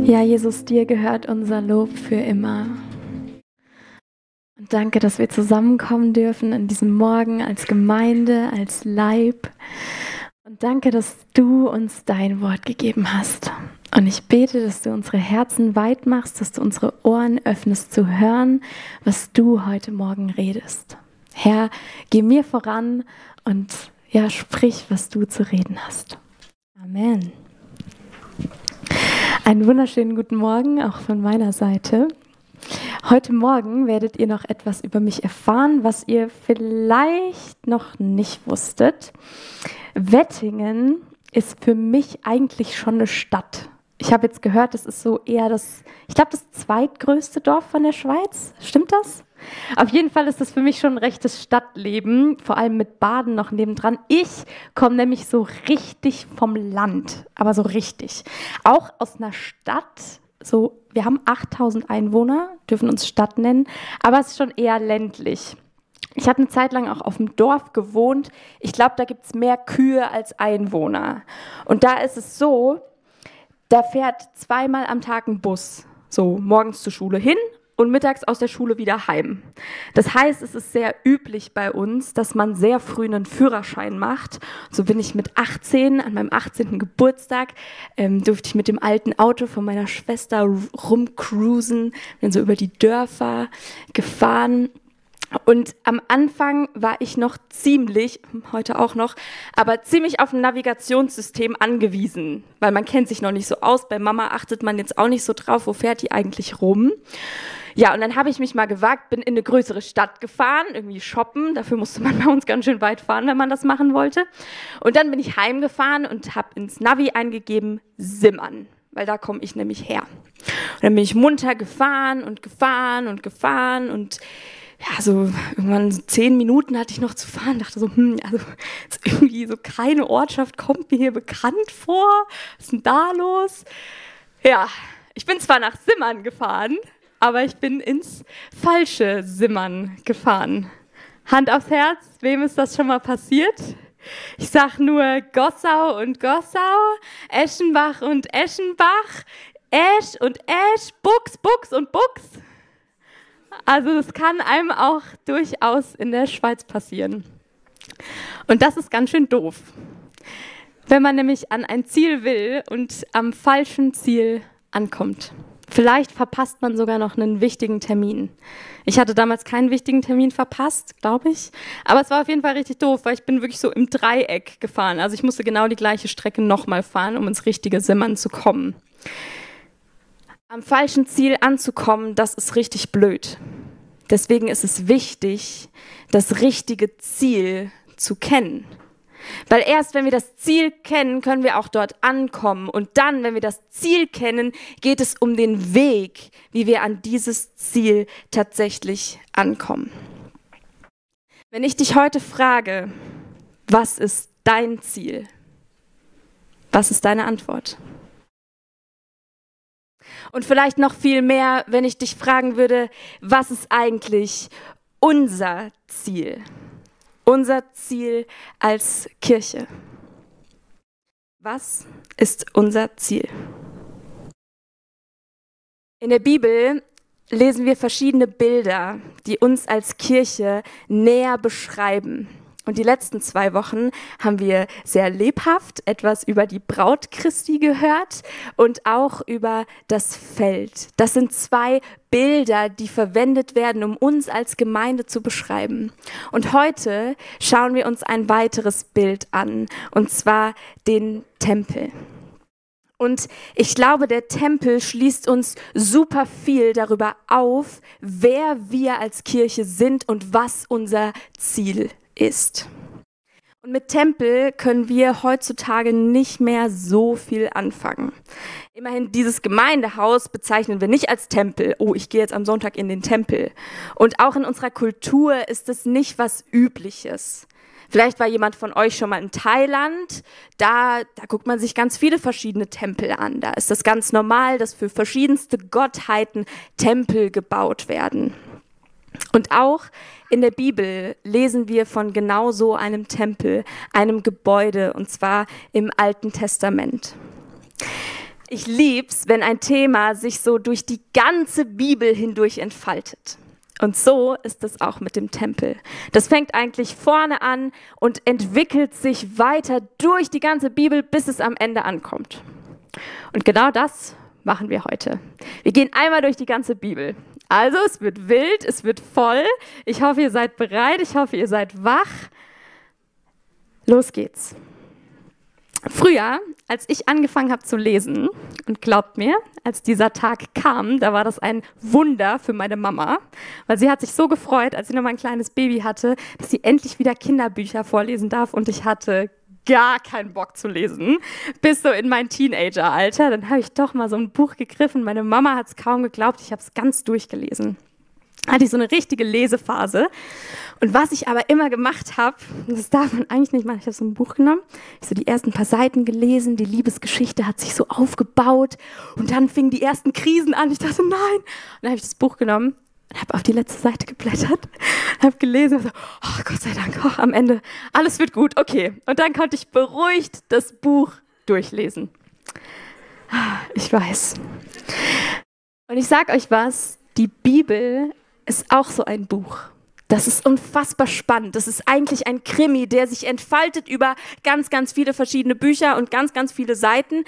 Ja, Jesus, dir gehört unser Lob für immer. Und danke, dass wir zusammenkommen dürfen an diesem Morgen als Gemeinde, als Leib. Und danke, dass du uns dein Wort gegeben hast. Und ich bete, dass du unsere Herzen weit machst, dass du unsere Ohren öffnest zu hören, was du heute Morgen redest. Herr, geh mir voran und ja, sprich, was du zu reden hast. Amen. Einen wunderschönen guten Morgen auch von meiner Seite. Heute Morgen werdet ihr noch etwas über mich erfahren, was ihr vielleicht noch nicht wusstet. Wettingen ist für mich eigentlich schon eine Stadt. Ich habe jetzt gehört, das ist so eher das zweitgrößte Dorf von der Schweiz. Stimmt das? Auf jeden Fall ist das für mich schon ein rechtes Stadtleben, vor allem mit Baden noch nebendran. Ich komme nämlich so richtig vom Land, aber so richtig. Auch aus einer Stadt, so wir haben 8000 Einwohner, dürfen uns Stadt nennen, aber es ist schon eher ländlich. Ich habe eine Zeit lang auch auf dem Dorf gewohnt. Ich glaube, da gibt es mehr Kühe als Einwohner. Und da ist es so, da fährt 2-mal am Tag ein Bus, so morgens zur Schule hin und mittags aus der Schule wieder heim. Das heißt, es ist sehr üblich bei uns, dass man sehr früh einen Führerschein macht. So bin ich mit 18, an meinem 18. Geburtstag, durfte ich mit dem alten Auto von meiner Schwester rumcruisen, bin so über die Dörfer gefahren. Und am Anfang war ich noch heute auch noch, aber ziemlich auf ein Navigationssystem angewiesen, weil man kennt sich noch nicht so aus. Bei Mama achtet man jetzt auch nicht so drauf, wo fährt die eigentlich rum. Ja, und dann habe ich mich mal gewagt, bin in eine größere Stadt gefahren, irgendwie shoppen. Dafür musste man bei uns ganz schön weit fahren, wenn man das machen wollte. Und dann bin ich heimgefahren und habe ins Navi eingegeben, Simmern, weil da komme ich nämlich her. Und dann bin ich munter gefahren und ja, so irgendwann so 10 Minuten hatte ich noch zu fahren, dachte so, also jetzt irgendwie so keine Ortschaft kommt mir hier bekannt vor. Was ist denn da los? Ja, ich bin zwar nach Simmern gefahren, aber ich bin ins falsche Simmern gefahren. Hand aufs Herz, wem ist das schon mal passiert? Ich sag nur Gossau und Gossau, Eschenbach und Eschenbach, Esch und Esch, Buchs und Buchs. Also das kann einem auch durchaus in der Schweiz passieren. Und das ist ganz schön doof, wenn man nämlich an ein Ziel will und am falschen Ziel ankommt. Vielleicht verpasst man sogar noch einen wichtigen Termin. Ich hatte damals keinen wichtigen Termin verpasst, glaube ich. Aber es war auf jeden Fall richtig doof, weil ich bin wirklich so im Dreieck gefahren. Also ich musste genau die gleiche Strecke nochmal fahren, um ins richtige Simmern zu kommen. Am falschen Ziel anzukommen, das ist richtig blöd. Deswegen ist es wichtig, das richtige Ziel zu kennen. Weil erst wenn wir das Ziel kennen, können wir auch dort ankommen. Und dann, wenn wir das Ziel kennen, geht es um den Weg, wie wir an dieses Ziel tatsächlich ankommen. Wenn ich dich heute frage, was ist dein Ziel? Was ist deine Antwort? Und vielleicht noch viel mehr, wenn ich dich fragen würde, was ist eigentlich unser Ziel? Unser Ziel als Kirche. Was ist unser Ziel? In der Bibel lesen wir verschiedene Bilder, die uns als Kirche näher beschreiben. Und die letzten 2 Wochen haben wir sehr lebhaft etwas über die Braut Christi gehört und auch über das Feld. Das sind 2 Bilder, die verwendet werden, um uns als Gemeinde zu beschreiben. Und heute schauen wir uns ein weiteres Bild an, und zwar den Tempel. Und ich glaube, der Tempel schließt uns super viel darüber auf, wer wir als Kirche sind und was unser Ziel ist. Und mit Tempel können wir heutzutage nicht mehr so viel anfangen. Immerhin, dieses Gemeindehaus bezeichnen wir nicht als Tempel. Oh, ich gehe jetzt am Sonntag in den Tempel. Und auch in unserer Kultur ist es nicht was Übliches. Vielleicht war jemand von euch schon mal in Thailand. Da guckt man sich ganz viele verschiedene Tempel an. Da ist das ganz normal, dass für verschiedenste Gottheiten Tempel gebaut werden. Und auch in der Bibel lesen wir von genau so einem Tempel, einem Gebäude, und zwar im Alten Testament. Ich lieb's, wenn ein Thema sich so durch die ganze Bibel hindurch entfaltet. Und so ist es auch mit dem Tempel. Das fängt eigentlich vorne an und entwickelt sich weiter durch die ganze Bibel, bis es am Ende ankommt. Und genau das machen wir heute. Wir gehen einmal durch die ganze Bibel. Also es wird wild, es wird voll. Ich hoffe, ihr seid bereit, ich hoffe, ihr seid wach. Los geht's. Früher, als ich angefangen habe zu lesen, und glaubt mir, als dieser Tag kam, da war das ein Wunder für meine Mama, weil sie hat sich so gefreut, als sie noch mal ein kleines Baby hatte, dass sie endlich wieder Kinderbücher vorlesen darf und ich hatte gar keinen Bock zu lesen, bis so in mein Teenageralter. Dann habe ich doch mal so ein Buch gegriffen, meine Mama hat es kaum geglaubt, ich habe es ganz durchgelesen. Hatte ich so eine richtige Lesephase. Und was ich aber immer gemacht habe, das darf man eigentlich nicht machen, ich habe so ein Buch genommen, ich so die ersten paar Seiten gelesen, die Liebesgeschichte hat sich so aufgebaut und dann fingen die ersten Krisen an. Ich dachte, nein. Und dann habe ich das Buch genommen und habe auf die letzte Seite geblättert, habe gelesen und so, oh Gott sei Dank, oh, am Ende, alles wird gut, okay. Und dann konnte ich beruhigt das Buch durchlesen. Ich weiß. Und ich sage euch was, die Bibel ist auch so ein Buch. Das ist unfassbar spannend. Das ist eigentlich ein Krimi, der sich entfaltet über ganz, ganz viele verschiedene Bücher und ganz, ganz viele Seiten.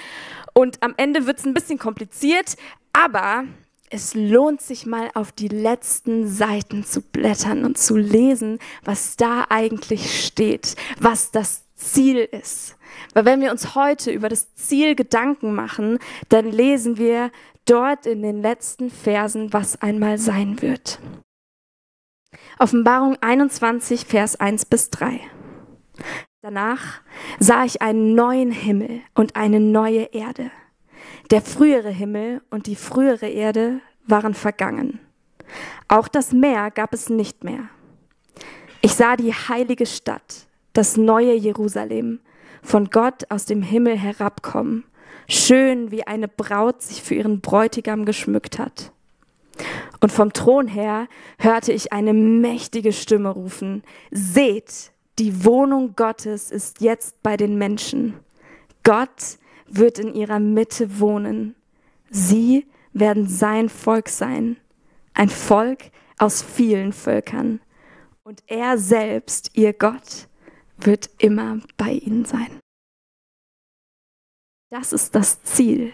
Und am Ende wird es ein bisschen kompliziert, aber es lohnt sich mal auf die letzten Seiten zu blättern und zu lesen, was da eigentlich steht, was das Ziel ist. Weil wenn wir uns heute über das Ziel Gedanken machen, dann lesen wir dort in den letzten Versen, was einmal sein wird. Offenbarung 21, Vers 1-3. Danach sah ich einen neuen Himmel und eine neue Erde. Der frühere Himmel und die frühere Erde waren vergangen. Auch das Meer gab es nicht mehr. Ich sah die heilige Stadt, das neue Jerusalem, von Gott aus dem Himmel herabkommen, schön wie eine Braut sich für ihren Bräutigam geschmückt hat. Und vom Thron her hörte ich eine mächtige Stimme rufen: Seht, die Wohnung Gottes ist jetzt bei den Menschen. Gott wird in ihrer Mitte wohnen. Sie werden sein Volk sein, ein Volk aus vielen Völkern. Und er selbst, ihr Gott, wird immer bei ihnen sein. Das ist das Ziel.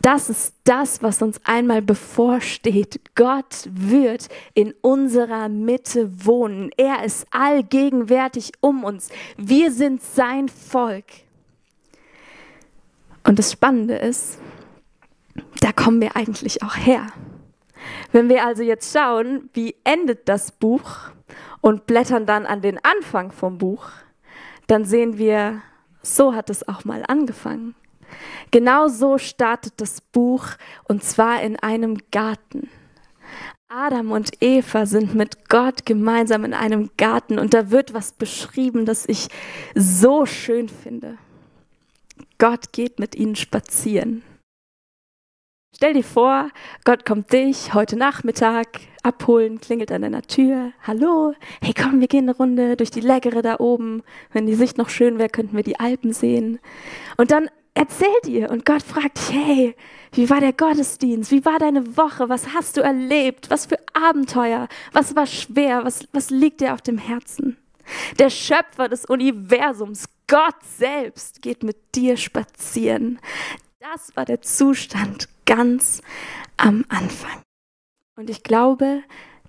Das ist das, was uns einmal bevorsteht. Gott wird in unserer Mitte wohnen. Er ist allgegenwärtig um uns. Wir sind sein Volk. Und das Spannende ist, da kommen wir eigentlich auch her. Wenn wir also jetzt schauen, wie endet das Buch und blättern dann an den Anfang vom Buch, dann sehen wir, so hat es auch mal angefangen. Genau so startet das Buch, und zwar in einem Garten. Adam und Eva sind mit Gott gemeinsam in einem Garten und da wird was beschrieben, das ich so schön finde. Gott geht mit ihnen spazieren. Stell dir vor, Gott kommt dich heute Nachmittag abholen, klingelt an deiner Tür. Hallo, hey komm, wir gehen eine Runde durch die Lägere da oben. Wenn die Sicht noch schön wäre, könnten wir die Alpen sehen. Und dann erzählt ihr und Gott fragt dich, hey, wie war der Gottesdienst? Wie war deine Woche? Was hast du erlebt? Was für Abenteuer? Was war schwer? Was liegt dir auf dem Herzen? Der Schöpfer des Universums, Gott selbst, geht mit dir spazieren. Das war der Zustand ganz am Anfang. Und ich glaube,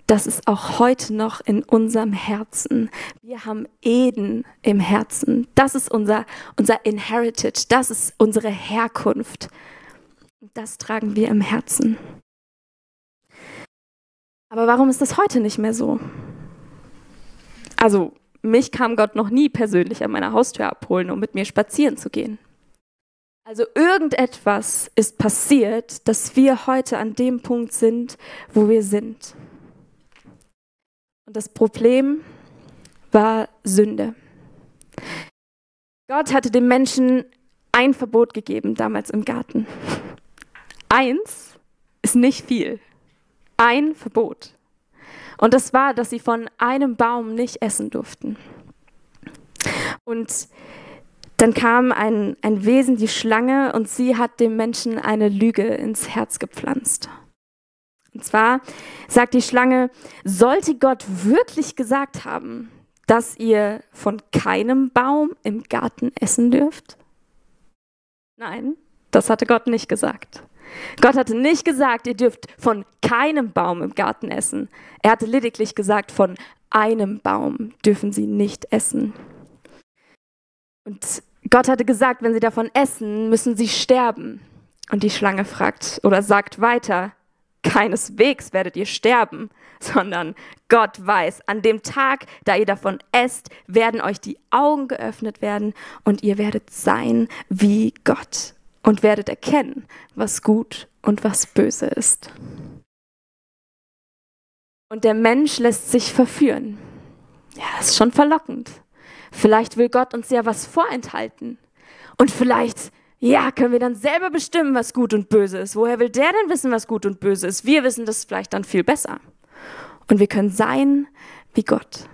das ist auch heute noch in unserem Herzen. Wir haben Eden im Herzen. Das ist unser Inherited, das ist unsere Herkunft. Das tragen wir im Herzen. Aber warum ist das heute nicht mehr so? Also, mich kam Gott noch nie persönlich an meiner Haustür abholen, um mit mir spazieren zu gehen. Also irgendetwas ist passiert, dass wir heute an dem Punkt sind, wo wir sind. Und das Problem war Sünde. Gott hatte dem Menschen ein Verbot gegeben, damals im Garten. 1 ist nicht viel. Ein Verbot. Und das war, dass sie von einem Baum nicht essen durften. Und Dann kam ein Wesen, die Schlange, und sie hat dem Menschen eine Lüge ins Herz gepflanzt. Und zwar sagt die Schlange, sollte Gott wirklich gesagt haben, dass ihr von keinem Baum im Garten essen dürft? Nein, das hatte Gott nicht gesagt. Gott hatte nicht gesagt, ihr dürft von keinem Baum im Garten essen. Er hatte lediglich gesagt, von einem Baum dürfen sie nicht essen. Und Gott hatte gesagt, wenn sie davon essen, müssen sie sterben. Und die Schlange fragt oder sagt weiter, keineswegs werdet ihr sterben, sondern Gott weiß, an dem Tag, da ihr davon esst, werden euch die Augen geöffnet werden und ihr werdet sein wie Gott und werdet erkennen, was gut und was böse ist. Und der Mensch lässt sich verführen. Ja, das ist schon verlockend. Vielleicht will Gott uns ja was vorenthalten. Und vielleicht, ja, können wir dann selber bestimmen, was gut und böse ist. Woher will der denn wissen, was gut und böse ist? Wir wissen das vielleicht dann viel besser. Und wir können sein wie Gott.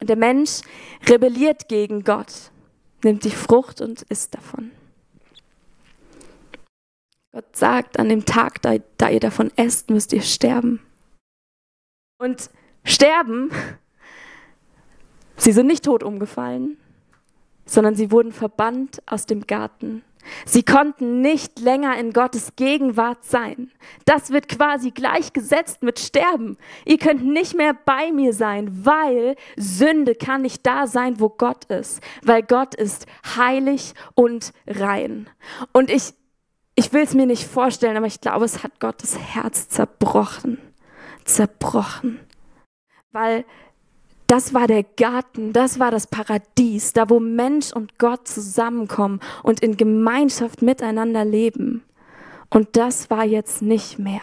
Und der Mensch rebelliert gegen Gott, nimmt die Frucht und isst davon. Gott sagt, an dem Tag, da ihr davon esst, müsst ihr sterben. Und sterben, sie sind nicht tot umgefallen, sondern sie wurden verbannt aus dem Garten. Sie konnten nicht länger in Gottes Gegenwart sein. Das wird quasi gleichgesetzt mit Sterben. Ihr könnt nicht mehr bei mir sein, weil Sünde kann nicht da sein, wo Gott ist. Weil Gott ist heilig und rein. Und ich will es mir nicht vorstellen, aber ich glaube, es hat Gottes Herz zerbrochen. Weil das war der Garten, das war das Paradies, da wo Mensch und Gott zusammenkommen und in Gemeinschaft miteinander leben. Und das war jetzt nicht mehr.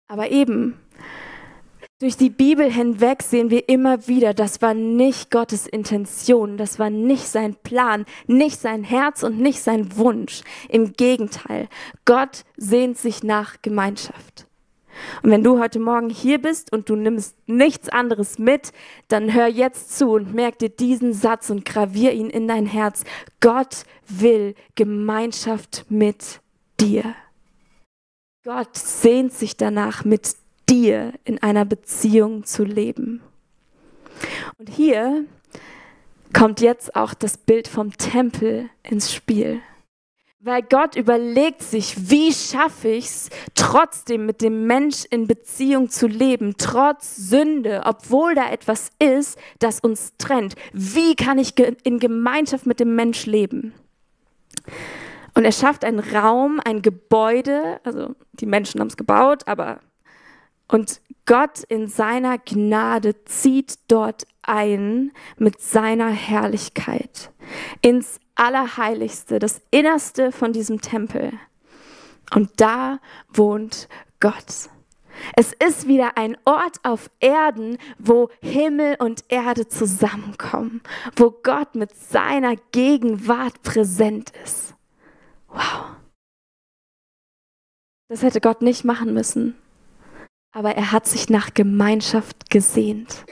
Aber eben, durch die Bibel hinweg sehen wir immer wieder, das war nicht Gottes Intention, das war nicht sein Plan, nicht sein Herz und nicht sein Wunsch. Im Gegenteil, Gott sehnt sich nach Gemeinschaft. Und wenn du heute Morgen hier bist und du nimmst nichts anderes mit, dann hör jetzt zu und merk dir diesen Satz und gravier ihn in dein Herz. Gott will Gemeinschaft mit dir. Gott sehnt sich danach, mit dir in einer Beziehung zu leben. Und hier kommt jetzt auch das Bild vom Tempel ins Spiel. Weil Gott überlegt sich, wie schaffe ich es, trotzdem mit dem Mensch in Beziehung zu leben, trotz Sünde, obwohl da etwas ist, das uns trennt. Wie kann ich in Gemeinschaft mit dem Mensch leben? Und er schafft einen Raum, ein Gebäude, also die Menschen haben es gebaut, und Gott in seiner Gnade zieht dort ein mit seiner Herrlichkeit ins Allerheiligste, das Innerste von diesem Tempel. Und da wohnt Gott. Es ist wieder ein Ort auf Erden, wo Himmel und Erde zusammenkommen, wo Gott mit seiner Gegenwart präsent ist. Wow. Das hätte Gott nicht machen müssen, aber er hat sich nach Gemeinschaft gesehnt.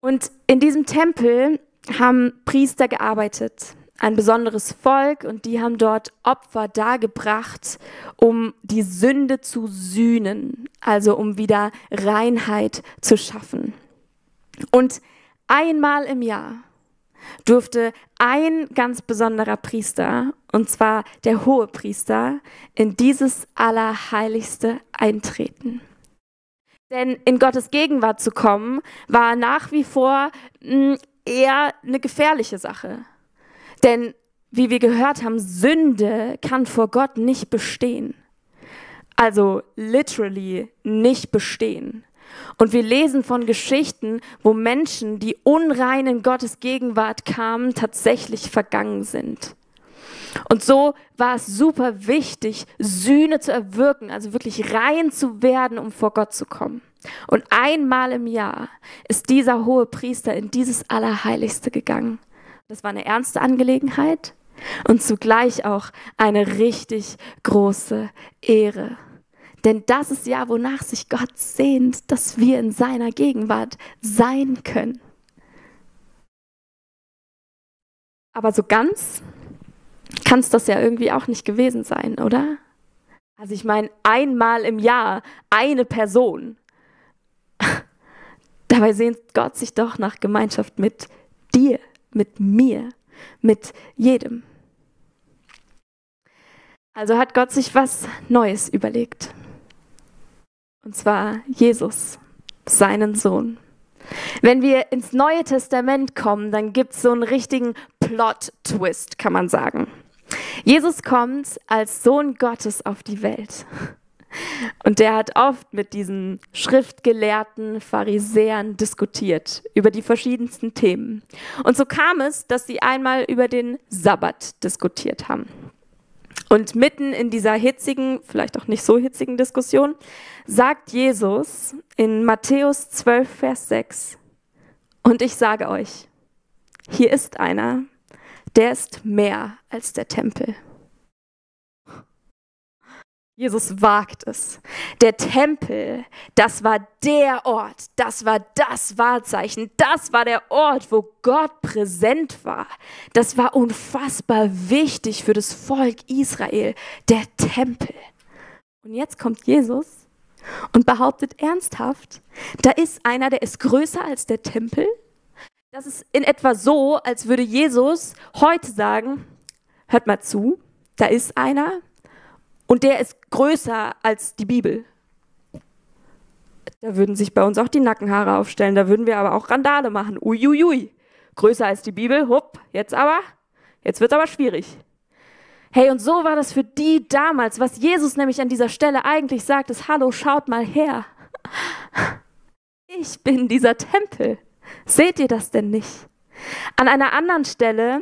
Und in diesem Tempel haben Priester gearbeitet, ein besonderes Volk, und die haben dort Opfer dargebracht, um die Sünde zu sühnen, also um wieder Reinheit zu schaffen. Und einmal im Jahr durfte ein ganz besonderer Priester, und zwar der Hohepriester, in dieses Allerheiligste eintreten. Denn in Gottes Gegenwart zu kommen, war nach wie vor eher eine gefährliche Sache. Denn, wie wir gehört haben, Sünde kann vor Gott nicht bestehen. Also literally nicht bestehen. Und wir lesen von Geschichten, wo Menschen, die unrein in Gottes Gegenwart kamen, tatsächlich vergangen sind. Und so war es super wichtig, Sühne zu erwirken, also wirklich rein zu werden, um vor Gott zu kommen. Und einmal im Jahr ist dieser hohe Priester in dieses Allerheiligste gegangen. Das war eine ernste Angelegenheit und zugleich auch eine richtig große Ehre. Denn das ist ja, wonach sich Gott sehnt, dass wir in seiner Gegenwart sein können. Aber so ganz kann es das ja irgendwie auch nicht gewesen sein, oder? Also ich meine, einmal im Jahr eine Person. Dabei sehnt Gott sich doch nach Gemeinschaft mit dir, mit mir, mit jedem. Also hat Gott sich was Neues überlegt. Und zwar Jesus, seinen Sohn. Wenn wir ins Neue Testament kommen, dann gibt es so einen richtigen Plot-Twist, kann man sagen. Jesus kommt als Sohn Gottes auf die Welt. Und der hat oft mit diesen schriftgelehrten Pharisäern diskutiert über die verschiedensten Themen. Und so kam es, dass sie einmal über den Sabbat diskutiert haben. Und mitten in dieser hitzigen, vielleicht auch nicht so hitzigen Diskussion, sagt Jesus in Matthäus 12, Vers 6, und ich sage euch, hier ist einer, der ist mehr als der Tempel. Jesus wagt es. Der Tempel, das war der Ort, das war das Wahrzeichen, das war der Ort, wo Gott präsent war. Das war unfassbar wichtig für das Volk Israel, der Tempel. Und jetzt kommt Jesus und behauptet ernsthaft, da ist einer, der ist größer als der Tempel. Das ist in etwa so, als würde Jesus heute sagen, hört mal zu, da ist einer, und der ist größer als die Bibel. Da würden sich bei uns auch die Nackenhaare aufstellen, da würden wir aber auch Randale machen. Uiuiui, größer als die Bibel, hopp, jetzt wird's aber schwierig. Hey, und so war das für die damals. Was Jesus nämlich an dieser Stelle eigentlich sagt, ist, hallo, schaut mal her. Ich bin dieser Tempel. Seht ihr das denn nicht? An einer anderen Stelle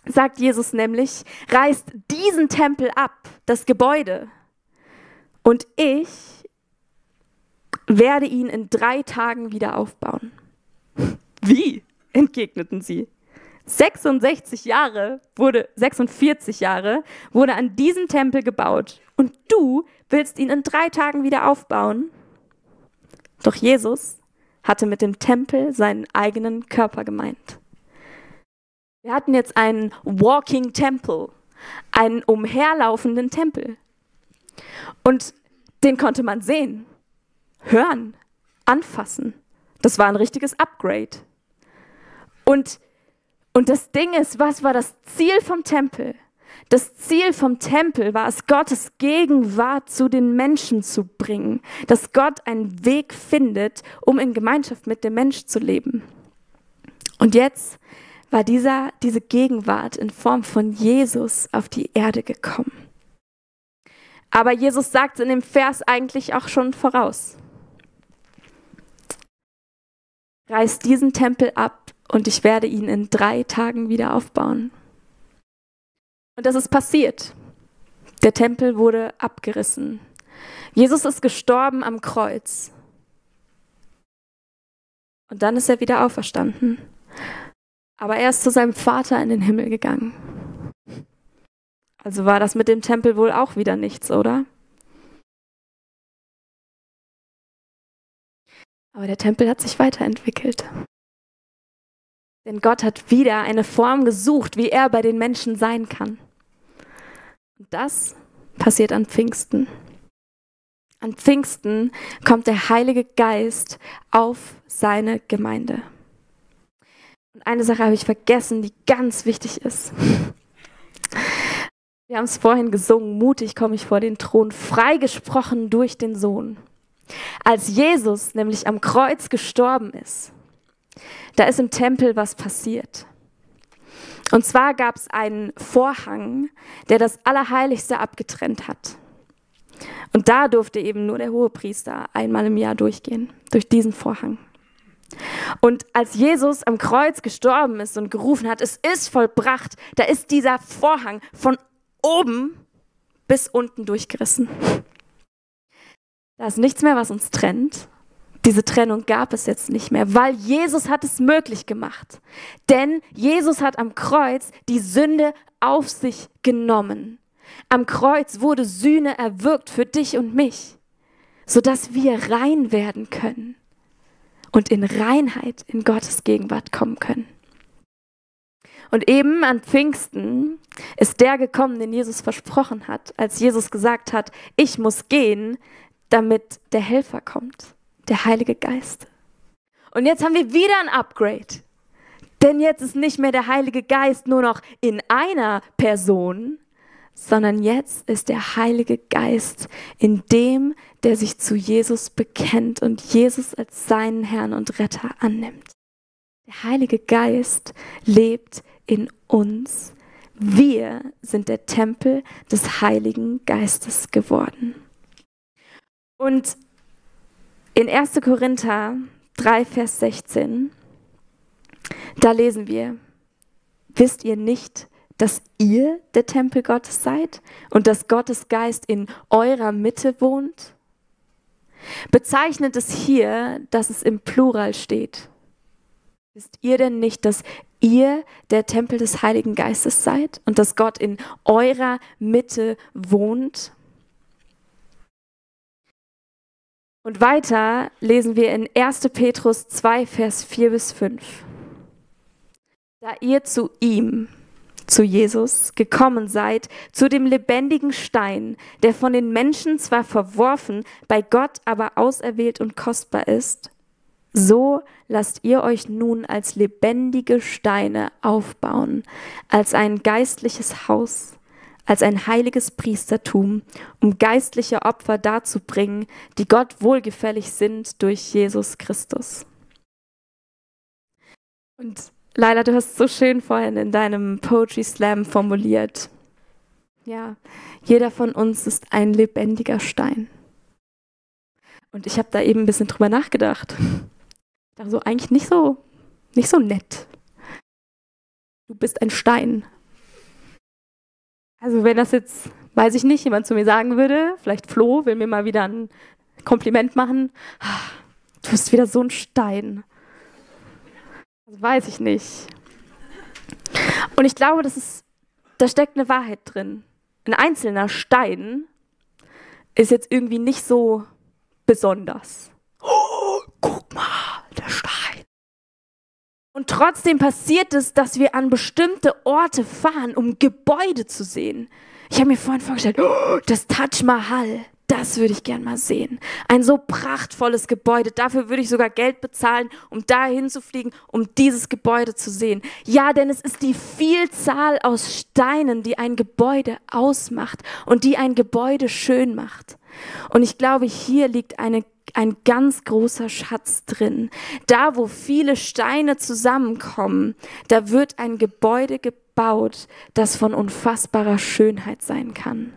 sagt Jesus nämlich, reißt diesen Tempel ab, das Gebäude, und ich werde ihn in 3 Tagen wieder aufbauen. Wie? Entgegneten sie. 46 Jahre wurde an diesem Tempel gebaut und du willst ihn in 3 Tagen wieder aufbauen? Doch Jesus hatte mit dem Tempel seinen eigenen Körper gemeint. Wir hatten jetzt einen Walking Temple, einen umherlaufenden Tempel. Und den konnte man sehen, hören, anfassen. Das war ein richtiges Upgrade. Und das Ding ist, was war das Ziel vom Tempel? Das Ziel vom Tempel war es, Gottes Gegenwart zu den Menschen zu bringen. Dass Gott einen Weg findet, um in Gemeinschaft mit dem Menschen zu leben. Und jetzt war diese Gegenwart in Form von Jesus auf die Erde gekommen. Aber Jesus sagt in dem Vers eigentlich auch schon voraus. Reiß diesen Tempel ab und ich werde ihn in 3 Tagen wieder aufbauen. Und das ist passiert. Der Tempel wurde abgerissen. Jesus ist gestorben am Kreuz. Und dann ist er wieder auferstanden. Aber er ist zu seinem Vater in den Himmel gegangen. Also war das mit dem Tempel wohl auch wieder nichts, oder? Aber der Tempel hat sich weiterentwickelt. Denn Gott hat wieder eine Form gesucht, wie er bei den Menschen sein kann. Und das passiert an Pfingsten. An Pfingsten kommt der Heilige Geist auf seine Gemeinde. Und eine Sache habe ich vergessen, die ganz wichtig ist. Wir haben es vorhin gesungen, mutig komme ich vor den Thron, freigesprochen durch den Sohn. Als Jesus nämlich am Kreuz gestorben ist, da ist im Tempel was passiert. Und zwar gab es einen Vorhang, der das Allerheiligste abgetrennt hat. Und da durfte eben nur der Hohepriester einmal im Jahr durchgehen, durch diesen Vorhang. Und als Jesus am Kreuz gestorben ist und gerufen hat, es ist vollbracht, da ist dieser Vorhang von oben bis unten durchgerissen. Da ist nichts mehr, was uns trennt. Diese Trennung gab es jetzt nicht mehr, weil Jesus hat es möglich gemacht. Denn Jesus hat am Kreuz die Sünde auf sich genommen. Am Kreuz wurde Sühne erwirkt für dich und mich, sodass wir rein werden können und in Reinheit in Gottes Gegenwart kommen können. Und eben an Pfingsten ist der gekommen, den Jesus versprochen hat, als Jesus gesagt hat, ich muss gehen, damit der Helfer kommt, der Heilige Geist. Und jetzt haben wir wieder ein Upgrade. Denn jetzt ist nicht mehr der Heilige Geist nur noch in einer Person, sondern jetzt ist der Heilige Geist in dem, der sich zu Jesus bekennt und Jesus als seinen Herrn und Retter annimmt. Der Heilige Geist lebt in uns. Wir sind der Tempel des Heiligen Geistes geworden. Und in 1. Korinther 3, Vers 16, da lesen wir, wisst ihr nicht, dass ihr der Tempel Gottes seid und dass Gottes Geist in eurer Mitte wohnt? Bezeichnet es hier, dass es im Plural steht. Wisst ihr denn nicht, dass ihr der Tempel des Heiligen Geistes seid und dass Gott in eurer Mitte wohnt? Und weiter lesen wir in 1. Petrus 2, Vers 4 bis 5. Da ihr zu ihm, zu Jesus, gekommen seid, zu dem lebendigen Stein, der von den Menschen zwar verworfen, bei Gott aber auserwählt und kostbar ist, so lasst ihr euch nun als lebendige Steine aufbauen, als ein geistliches Haus, als ein heiliges Priestertum, um geistliche Opfer darzubringen, die Gott wohlgefällig sind durch Jesus Christus. Und Laila, du hast so schön vorhin in deinem Poetry Slam formuliert. Ja, jeder von uns ist ein lebendiger Stein. Und ich habe da eben ein bisschen drüber nachgedacht. Also eigentlich nicht so nett. Du bist ein Stein. Also wenn das jetzt, weiß ich nicht, jemand zu mir sagen würde, vielleicht Flo will mir mal wieder ein Kompliment machen, du bist wieder so ein Stein. Das weiß ich nicht. Und ich glaube, da steckt eine Wahrheit drin. Ein einzelner Stein ist jetzt irgendwie nicht so besonders. Oh, guck mal, der Stein. Und trotzdem passiert es, dass wir an bestimmte Orte fahren, um Gebäude zu sehen. Ich habe mir vorhin vorgestellt, oh, das Taj Mahal. Das würde ich gern mal sehen. Ein so prachtvolles Gebäude. Dafür würde ich sogar Geld bezahlen, um da hinzufliegen, um dieses Gebäude zu sehen. Ja, denn es ist die Vielzahl aus Steinen, die ein Gebäude ausmacht und die ein Gebäude schön macht. Und ich glaube, hier liegt ein ganz großer Schatz drin. Da, wo viele Steine zusammenkommen, da wird ein Gebäude gebaut, das von unfassbarer Schönheit sein kann.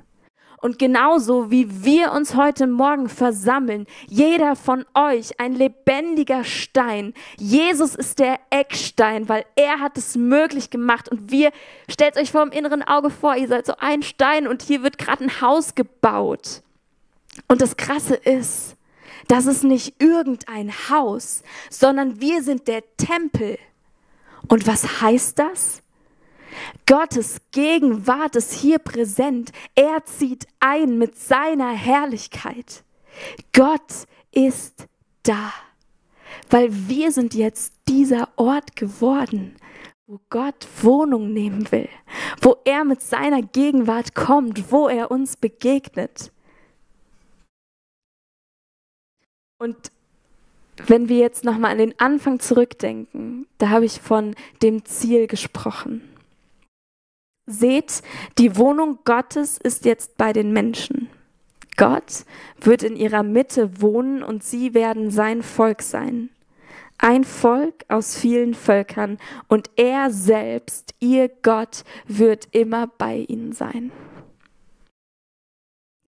Und genauso wie wir uns heute Morgen versammeln, jeder von euch ein lebendiger Stein. Jesus ist der Eckstein, weil er hat es möglich gemacht. Und stellt euch vor dem inneren Auge vor, ihr seid so ein Stein und hier wird gerade ein Haus gebaut. Und das Krasse ist, das ist nicht irgendein Haus, sondern wir sind der Tempel. Und was heißt das? Gottes Gegenwart ist hier präsent. Er zieht ein mit seiner Herrlichkeit. Gott ist da, weil wir sind jetzt dieser Ort geworden, wo Gott Wohnung nehmen will, wo er mit seiner Gegenwart kommt, wo er uns begegnet. Und wenn wir jetzt nochmal an den Anfang zurückdenken, da habe ich von dem Ziel gesprochen. Seht, die Wohnung Gottes ist jetzt bei den Menschen. Gott wird in ihrer Mitte wohnen und sie werden sein Volk sein. Ein Volk aus vielen Völkern und er selbst, ihr Gott, wird immer bei ihnen sein.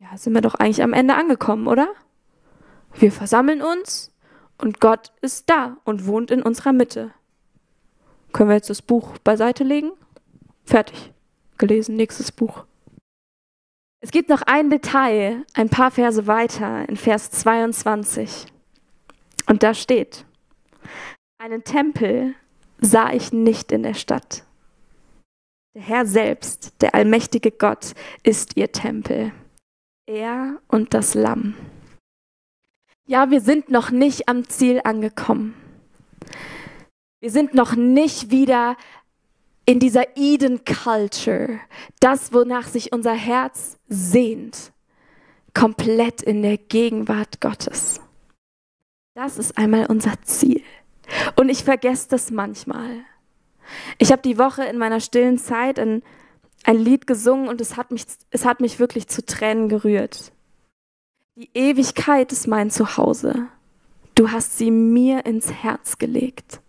Ja, sind wir doch eigentlich am Ende angekommen, oder? Wir versammeln uns und Gott ist da und wohnt in unserer Mitte. Können wir jetzt das Buch beiseite legen? Fertig. Gelesen, nächstes Buch. Es gibt noch ein Detail, ein paar Verse weiter, in Vers 22. Und da steht, einen Tempel sah ich nicht in der Stadt. Der Herr selbst, der allmächtige Gott, ist ihr Tempel. Er und das Lamm. Ja, wir sind noch nicht am Ziel angekommen. Wir sind noch nicht wieder in dieser Eden Culture, das, wonach sich unser Herz sehnt, komplett in der Gegenwart Gottes. Das ist einmal unser Ziel. Und ich vergesse das manchmal. Ich habe die Woche in meiner stillen Zeit ein Lied gesungen und es hat mich wirklich zu Tränen gerührt. Die Ewigkeit ist mein Zuhause. Du hast sie mir ins Herz gelegt.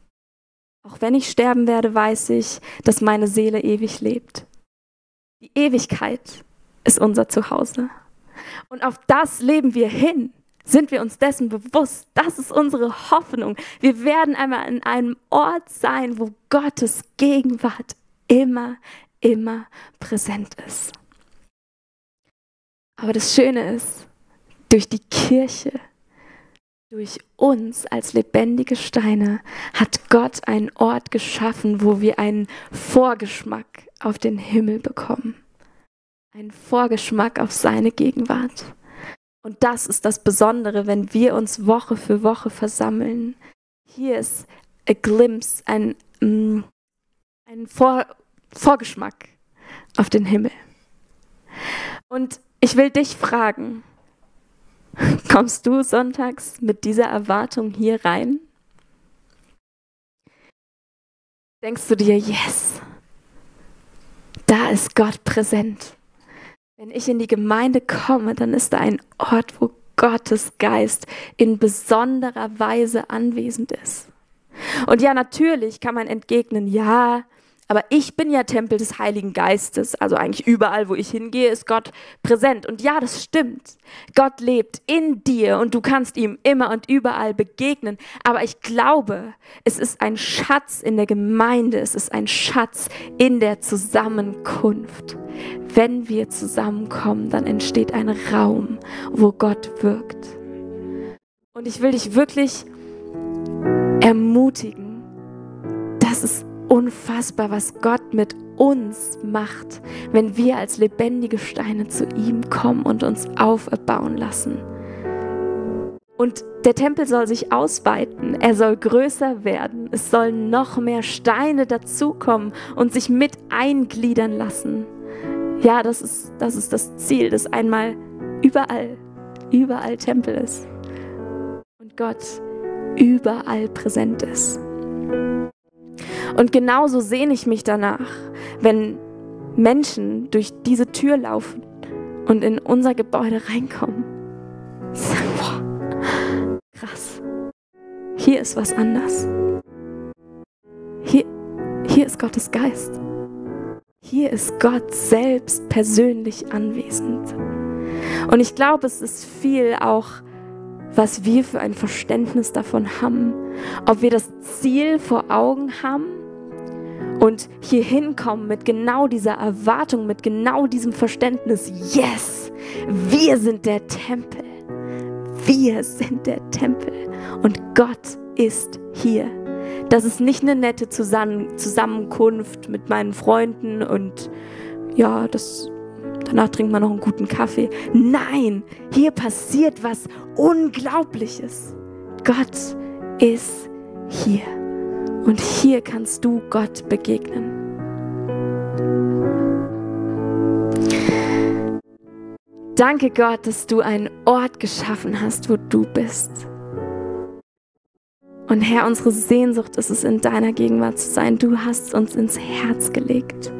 Auch wenn ich sterben werde, weiß ich, dass meine Seele ewig lebt. Die Ewigkeit ist unser Zuhause. Und auf das leben wir hin. Sind wir uns dessen bewusst? Das ist unsere Hoffnung. Wir werden einmal an einem Ort sein, wo Gottes Gegenwart immer präsent ist. Aber das Schöne ist, durch die Kirche, durch uns als lebendige Steine hat Gott einen Ort geschaffen, wo wir einen Vorgeschmack auf den Himmel bekommen. Einen Vorgeschmack auf seine Gegenwart. Und das ist das Besondere, wenn wir uns Woche für Woche versammeln. Hier ist a glimpse, ein Vorgeschmack auf den Himmel. Und ich will dich fragen, kommst du sonntags mit dieser Erwartung hier rein? Denkst du dir, yes, da ist Gott präsent. Wenn ich in die Gemeinde komme, dann ist da ein Ort, wo Gottes Geist in besonderer Weise anwesend ist. Und ja, natürlich kann man entgegnen, ja, aber ich bin ja Tempel des Heiligen Geistes, also eigentlich überall, wo ich hingehe, ist Gott präsent. Und ja, das stimmt. Gott lebt in dir und du kannst ihm immer und überall begegnen. Aber ich glaube, es ist ein Schatz in der Gemeinde, es ist ein Schatz in der Zusammenkunft. Wenn wir zusammenkommen, dann entsteht ein Raum, wo Gott wirkt. Und ich will dich wirklich ermutigen, dass es unfassbar, was Gott mit uns macht, wenn wir als lebendige Steine zu ihm kommen und uns auferbauen lassen. Und der Tempel soll sich ausweiten, er soll größer werden, es sollen noch mehr Steine dazukommen und sich mit eingliedern lassen. Ja, das ist das Ziel, dass einmal überall Tempel ist und Gott überall präsent ist. Und genauso sehne ich mich danach, wenn Menschen durch diese Tür laufen und in unser Gebäude reinkommen. Ich sage, boah, krass, hier ist was anders. Hier ist Gottes Geist. Hier ist Gott selbst persönlich anwesend. Und ich glaube, es ist viel auch, was wir für ein Verständnis davon haben. Ob wir das Ziel vor Augen haben und hier hinkommen mit genau dieser Erwartung, mit genau diesem Verständnis. Yes, wir sind der Tempel. Wir sind der Tempel. Und Gott ist hier. Das ist nicht eine nette Zusammenkunft mit meinen Freunden und ja, danach trinkt man noch einen guten Kaffee. Nein, hier passiert was Unglaubliches. Gott ist hier. Und hier kannst du Gott begegnen. Danke Gott, dass du einen Ort geschaffen hast, wo du bist. Und Herr, unsere Sehnsucht ist es, in deiner Gegenwart zu sein. Du hast uns ins Herz gelegt.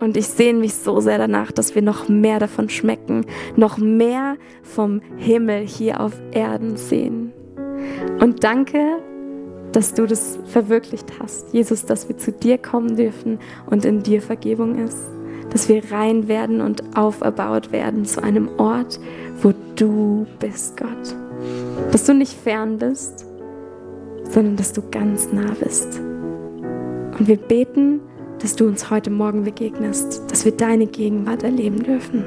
Und ich sehne mich so sehr danach, dass wir noch mehr davon schmecken, noch mehr vom Himmel hier auf Erden sehen. Und danke, dass du das verwirklicht hast. Jesus, dass wir zu dir kommen dürfen und in dir Vergebung ist. Dass wir rein werden und auferbaut werden zu einem Ort, wo du bist, Gott. Dass du nicht fern bist, sondern dass du ganz nah bist. Und wir beten, dass du uns heute Morgen begegnest, dass wir deine Gegenwart erleben dürfen.